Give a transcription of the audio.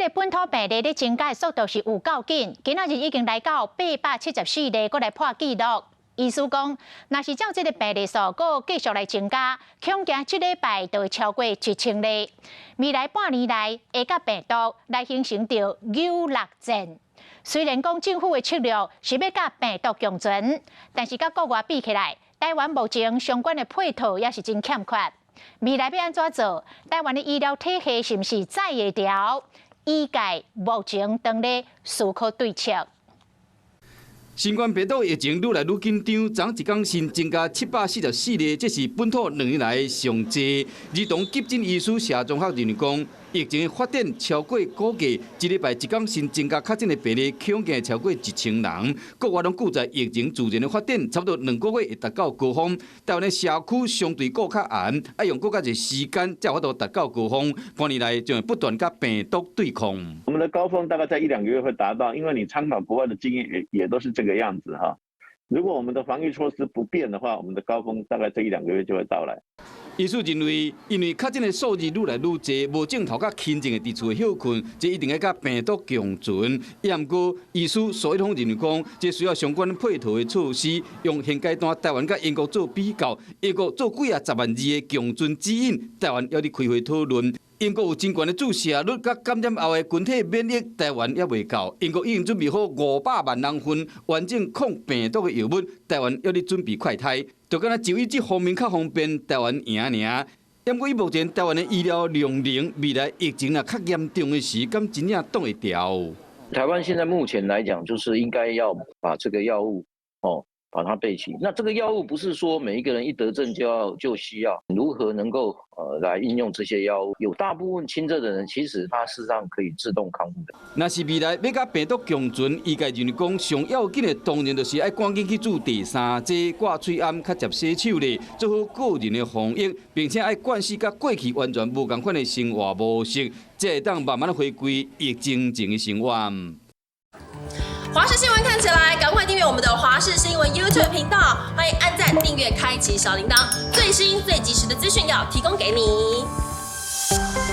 這個本土病例咧增加的速度是有夠緊，今仔日已經來到874例，閣來破紀錄。醫師講，若是照這個病例數閣繼續來增加，恐驚這禮拜就會超過1000例。未來半年內會佮病毒來形成著扭力戰。雖然講政府的策略是欲佮病毒共存，但是佮國外比起來，台灣目前相關的配套也是真欠缺。未來欲按怎做？台灣的醫療體系是毋是載會牢？醫界目前當咧思考對策。新冠病毒疫情愈來愈緊張，昨一工新增加744例，這是本土2年來上濟。兒童急診醫師謝宗學認為講，疫情的發展超過估計，這禮拜一工新增加確診的病例，恐驚超過1000人。國外攏記載疫情自然的發展，差不多2個月會達到高峰。台灣的社區相對顧較嚴，愛用閣較濟時間才有法度達到高峰。半年來就會不斷佮病毒對抗。我們的高峰大概在一兩個月會達到，因為你參考國外的經驗，也都是這個樣子哈。如果我們的防疫措施不變的話，我們的高峰大概這一兩個月就會到來。醫師認為，因為確診的數字愈來愈濟，無症頭佮輕症會佇厝歇睏，這一定愛佮病毒共存。也毋過，醫師蘇一峰認為講，這需要相關配套的措施，用現階段台灣佮英國做比較，英國做幾仔十萬字的共存指引，台灣猶佇開會討論。英國有真懸的注射率，佮感染後的群體免疫，台灣猶未到。英國已經準備好500萬人份完整抗病毒的藥物，台灣猶佇準備快篩。就敢若就醫這方面較方便，台灣贏爾。毋過以目前台灣的醫療量能，未來疫情若較嚴重的時，敢真正擋會牢？台灣現在目前來講，就是應該要把這個藥物哦，把它備齊。那這個藥物不是說每一個人一得症就要就需要，如何能夠來應用這些藥物？有大部分輕症的人，其實他事實上可以自動康復的。若是未來欲佮病毒共存，醫界認為講上要緊的，當然就是愛趕緊去注第三劑，掛喙罨，較捷洗手咧，做好個人的防疫，並且愛慣勢佮過去完全無仝款的生活模式，才會當慢慢回歸疫情前的生活。華視新聞看起來，趕快訂閱我們的華視新聞 YouTube 頻道，歡迎按讚、訂閱、開啟小鈴鐺，最新最及時的資訊要提供給你。